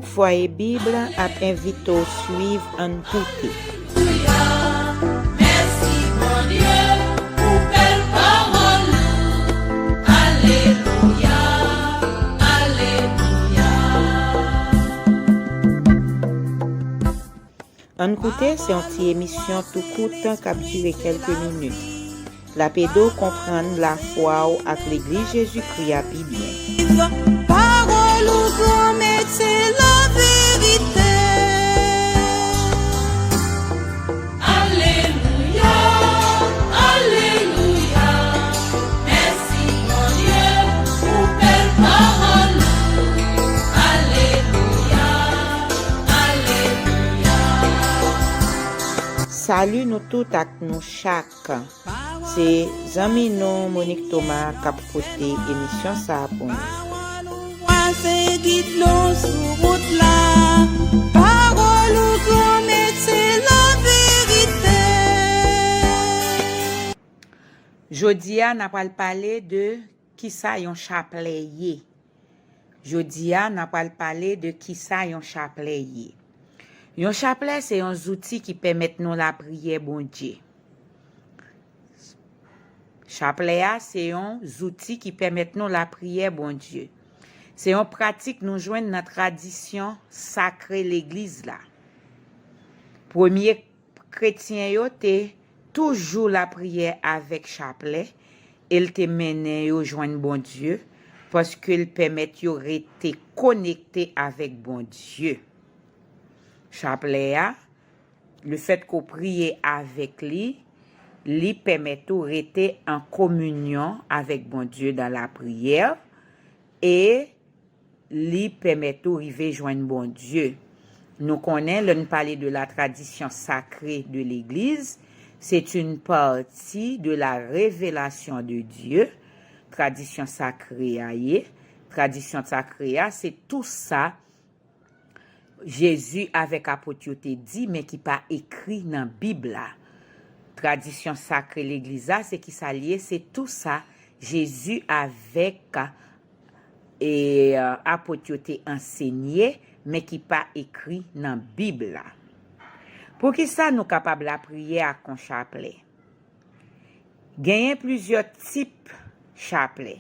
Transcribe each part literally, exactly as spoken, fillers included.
Fwaye Bib ap envite w swiv Ann Koute. Mèsi Bondye pou bèl pawòl ou. Alelouya, alelouya. Ann Koute se yon ti emisyon tou kout k ap dire kèlke minit. L ap ede w konprann lafwa w ak Legliz Jezikri a pi byen. Pawòl ou granmèt laverite. Alelouya, alelouya. Mèsi Bondye pou bèl pawòl ou. Alelouya, alelouya. Sali nou tout ak nou chak. Se zanmi nou Monique Thomas k ap pote emisyon sa a pou nou. Pawòl ou se gid nou sou wout la. Pawòl ou granmèt se laverite. Jodi a n a pral pale de kisa yon chaplè ye. Jodi a n a pral pale de kisa yon chaplè ye. Yon chaplè se yon zouti ki pèmèt nou lapriyè Bondye. Chaplè a se yon zouti ki pèmèt nou lapriyè Bondye. Se yon pratik nou jwenn nan tradisyon sakre legliz la. Premye kretyen yo te toujou lapriyè avèk chaplè e l te mennen yo jwenn Bondye paske l pèmèt yo rete konekte avèk Bondye. Chaplè a, lefètke w priye avèk li, li pèmèt ou rete an kominyon avèk Bondye dan lapriyè e li pèmèt ou rive jwenn Bondye. Nou konnen lè n pale de la tradition sacrée de l'Église, c'est une partie de la révélation de Dieu. Tradisyon sakre a ye. Tradisyon sakre a se tou sa Jezi avèk apot yo te di men ki pa ekri nan Bib la. Tradisyon sakre legliz la se kisa l ye? Se tou sa Jezi avèk e, apot yo te ansenye men ki pa ekri nan Bib la. Poukisa nou kapab lapriyè ak yon chaplè? Genyen plizyè tip chaplè.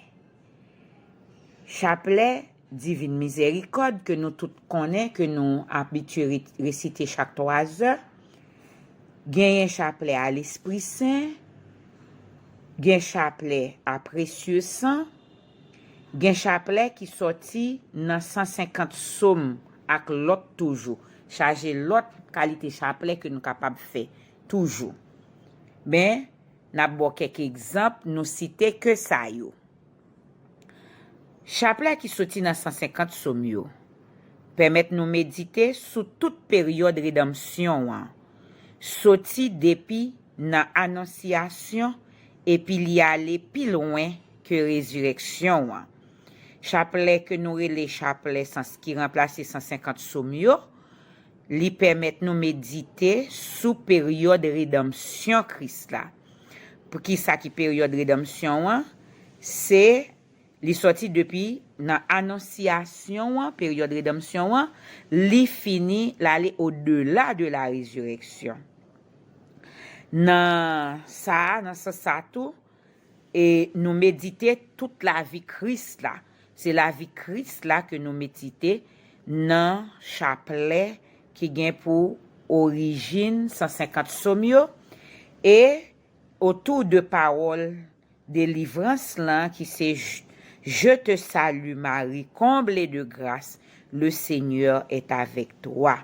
Chaplè Divin Mizèrikòd ke nou tout konnen, ke nou abitye re- resite chak twazè. Genyen chaplè a Lespri Sen. Gen chaplè a Presye San. Gen chaplè ki sòti nan san senkant sòm ak lòt toujou. Chaje lòt kalite chaplè ke nou kapab fè toujou. Men, n ap ba w kèk egzanp, nou site ke sa yo. Chaplè ki soti nan san senkant sòm yo pèmèt nou medite sou tout peryòd redanmsyon an, soti depi nan Anonsyasyon epi li ale pi lwen ke Rezirèksyon an. Chaplè ke nou rele chaplè san- ki ranplase san senkant sòm yo, li pèmèt nou medite sou peryòd redanmsyon Kris la. Poukisa ki peryòd redanmsyon an? Se, li sòti depi nan Anonsyasyon an, peryòd redanmsyon an, li fini, l ale odela de la Rezirèksyon. Nan sa a, nan sans sa tou, e nou medite tout lavi Kris la. Se lavi Kris la ke nou medite nan chaplè ki gen pou orijin san senkant sòm yo e otou de pawòl delivrans lan ki se Je te salue Marie, comblée de grâce, le Seigneur est avec toi.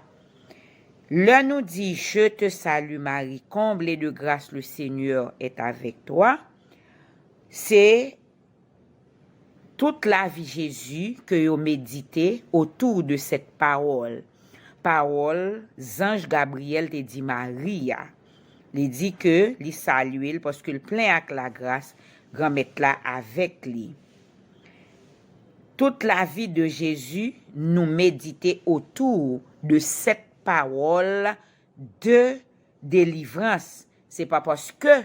Lè nou di Je te salue Marie, comblée de grâce, le Seigneur est avec toi, se tout lavi Jezi ke yo medite otou de sèt pawòl. Pawòl zanj Gabriyèl te di Mari a. Li di ke li salye l paske l plen ak lagras, Granmèt la avèk li. Tout lavi de Jezi, nou medite otou de sèt pawòl de delivrans. Se pa paske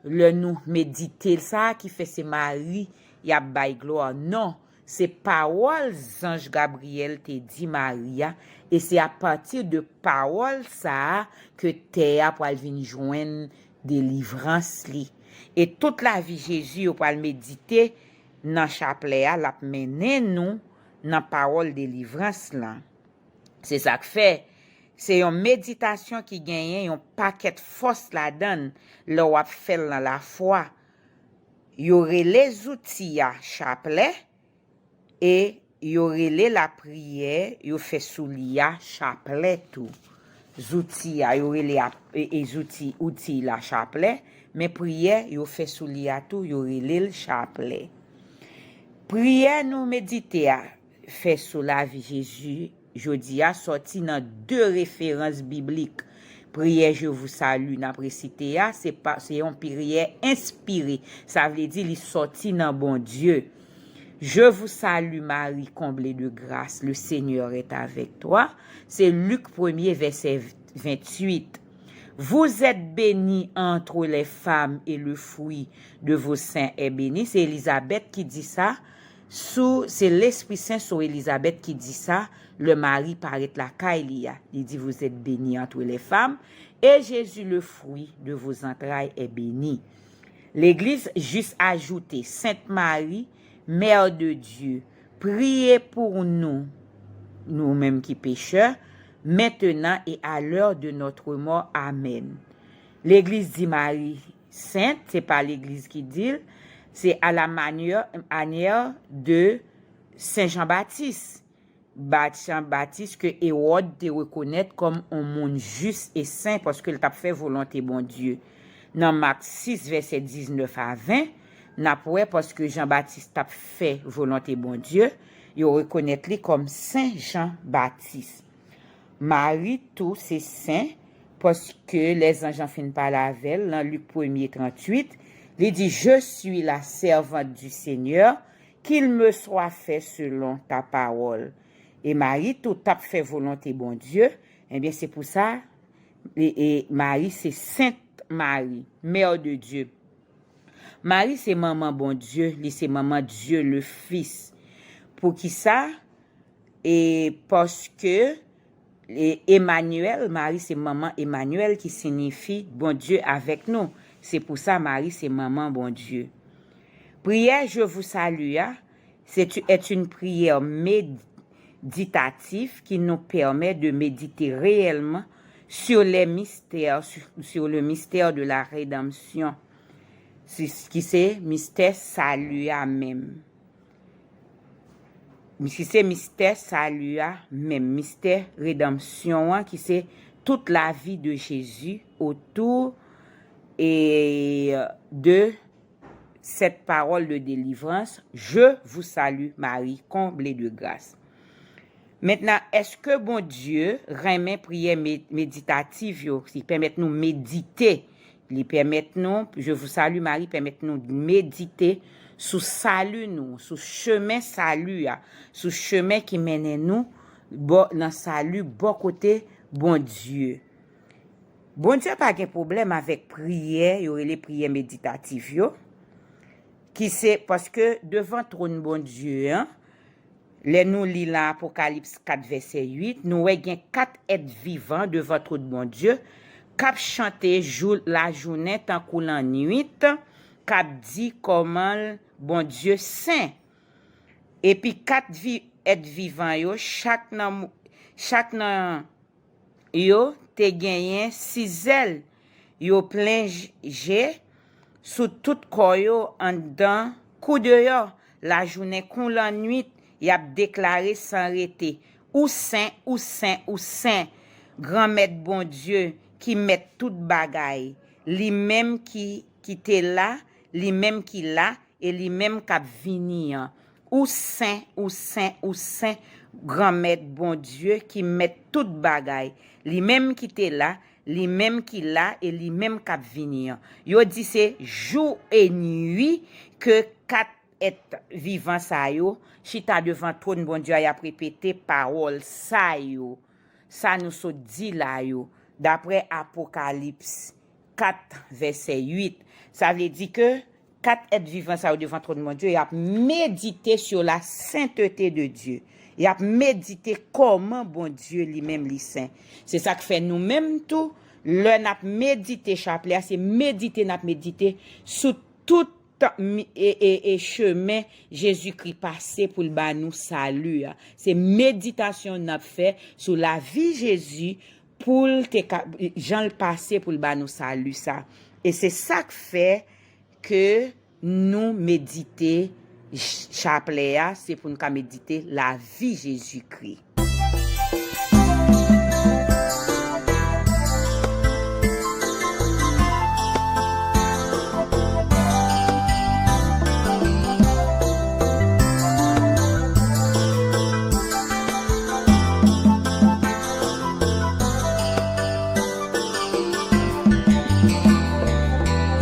lè nou medite l sa ki fè se Mari y ap bay glwa. Non, Se pawòl zanj Gabriyèl te di Mari a, e se apati de pawòl sa a ke tè a pral vin jwenn delivrans li. E tout lavi Jezi yo pral medite nan chaplè a, l ap mennen nou nan pawòl delivrans lan. Se sa k fè, se yon meditasyon ki genyen yon pakèt fòs ladan l lè w ap fè l nan lafwa. Yo rele zouti a chaplè e yo rele lapriyè yo fè sou li a chaplè tou. Zouti a, yo rele a, e, e zouti, outil la chaplè, men priyè yo fè sou li a tou, yo rele l chaplè. Priyè nou medite a, fè sou lavi Jezi jodi a sòti nan de referans biblik. Priyè Je vous salue n ap resite a, se pa, se yon priyè enspire. Sa vle di li sòti nan Bondye. Je vous salue, Marie, comblée de grâce, le Seigneur est avec toi. Se Lik premye, vèsè venntuit. Vous êtes bénie entre les femmes et le fruit de vos seins est béni. Se Elizabèt ki di sa. Sou, se Lespri Sen sou Elizabèt ki di sa, lè Mari parèt lakay li a. Li di, Vous êtes bénie entre les femmes, et Jésus, le fruit de vos entrailles, est béni. Legliz jis ajoute, Sainte Marie, Mère de Dieu, priez pour nous, nou menm ki pechè, maintenant et à l'heure de notre mort. Amen. Legliz di Mari sent, se pa legliz ki di l, se à la manière, manière de Sen Jan Batis. Bat Jan Batis ke Ewòd te rekonèt kòm on moun jis e sen paske l t ap fè volonte Bondye. Nan Mak sis, vèsè diznèf a ven, n ap wè paske Jan Batis t ap fè volonte Bondye, yo rekonèt li kòm Sen Jan Batis. Mari tou se sen, paske lè zanj lan fin pale avè l, nan Lik premye, tranntuit, li di, Je suis la servante du Seigneur, qu'il me soit fait selon ta parole. E Mari tou t ap fè volonte Bondye, ebyen, se pou sa, e, e Mari se Sent Mari, Mère de Dieu. Mari se manman Bondye, li se manman Dieu le Fils. Poukisa? E paske, e, Emmanuel, Mari se manman Emmanuel ki siyifi Bondye avèk nou. Se pou sa Mari se manman Bondye. Priyè Je vous salue a, c'est, est une prière méditative qui nous permet de méditer réellement sur les mystères, sur, sur le mystère de la rédemption, si, ki se mistè sali a menm. Ki se mistè sali a menm, mistè redanmsyon an, ki se tout lavi de Jezi otou e de cette parole de délivrance, Je vous salue, Marie, comblée de grâce. Mentnan, èske Bondye renmen priyè me-, meditatif yo? Li pèmèt nou medite. Li pèmèt nou, Je vous salue, Marie, pèmèt nou medite sou sali nou, sou chemen sali a, sou chemen ki mennen nou bò, nan sali bò kote Bondye. Bondye pa gen pwoblèm avèk priyè, yo rele priyè meditatif yo, ki se paske devan twòn Bondye an, lè nou li lan Apokalips kat vèsè uit, nou wè gen kat èt vivan devan twòn Bondye, k ap chante jou, lajounen tankou lannwit, k ap di kòman Bondye sen. Epi kat vi-, èt vivan yo, chak nan, chak nan yo te genyen sis zèl. Yo plen j-, je sou tout kò yo, anndan kou deyò, lajounen kou lannwit, y ap deklare san rete, Ou sen, ou sen, ou sen, Granmèt Bondye ki mèt tout bagay, li menm ki, ki te la, li menm ki la, e li menm k ap vini an. Ou sen, ou sen, ou sen, Granmèt Bondye ki mèt tout bagay, li menm ki te la, li menm ki la, e li menm k ap vini an. Yo di se jou e nwi ke kat èt vivan sa yo chita devan twòn Bondye a, y ap repete pawòl sa yo, sa nou sot di la yo, daprè Apokalips kat, vèsè uit. Sa vle di ke kat èt vivan sa yo devan twòn Bondye, y ap medite sur la sainteté de Dieu. Y ap medite kòman Bondye li menm li sen. Se sa k fè nou menm tou, lè n ap medite chaplè a, se medite n ap medite sou tout mi- e, e, e chemen Jezikri pase pou l ba nou sali a. Se meditasyon n ap fè sou lavi Jezi pou l te ka, jan l pase pou l ba nou sali sa. E se sa k fè ke nou medite ch- chaplè a, se pou n ka medite lavi Jezikri.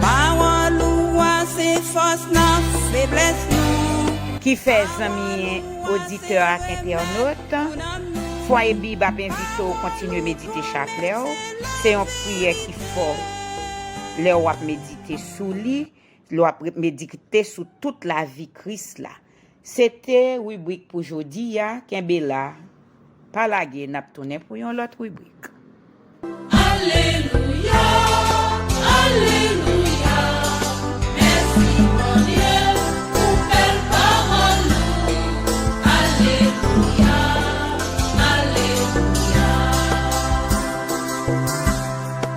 Pawòl ou a se fòs nan feblès nou. Kifè, zanmi oditè ak entènot, Fwaye Bib ap envite w kontinye medite chaplè w. Se yon priyè ki fò lè w ap medite sou li, lè w ap medite sou tout lavi Kris la. Se te ribrik pou jodi a. Kenbe la. Pa lage, n ap tounen pou yon lòt ribrik.